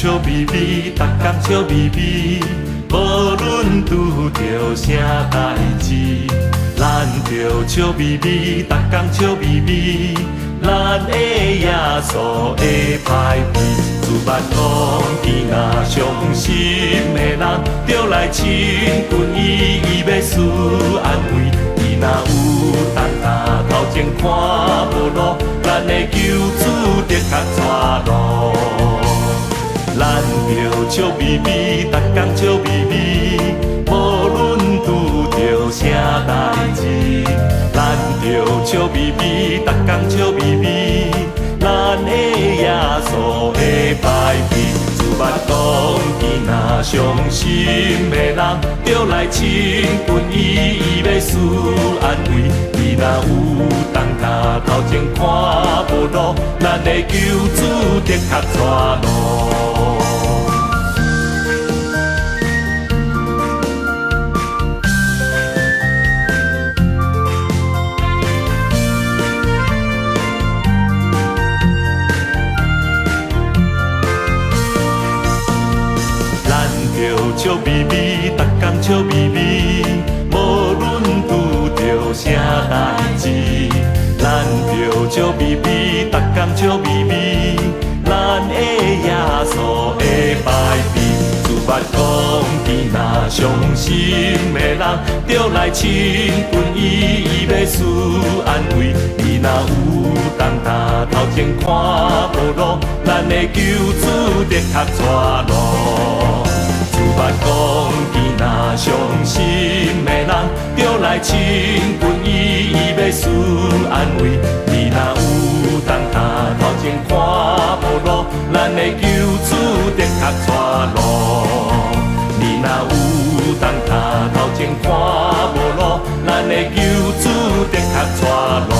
笑眯眯，逐工笑眯眯，無論拄著啥代誌，咱著笑眯眯，逐工笑眯眯，咱的耶穌會歹避。主捌講，伊若傷心的人，著來親近伊，伊欲賜安慰。伊若有當擔頭前看無路，咱的救主的確帶路。咱著笑眯眯，逐工笑眯眯，無論拄著啥代誌，咱著笑眯眯，逐工笑眯眯，咱的耶穌會歹避。主捌講，伊若傷心的人，著來親近伊，伊欲賜安慰。伊若有當擔頭前看無路，咱的救主的確帶路。咱著笑眯眯，逐工笑眯眯，無論拄著啥代誌，咱著笑眯眯，逐工笑眯眯，咱的耶穌會歹避。主捌講，伊若傷心的人，著來親近伊，伊欲賜安慰。伊若有當擔頭前看無路，咱的救主的確帶路。主捌講，伊若傷心的人，著來親近伊，伊欲賜安慰。伊若有當擔頭前看無路，咱的救主的確帶路。你若有當擔頭前看無路，咱的救主的確帶路。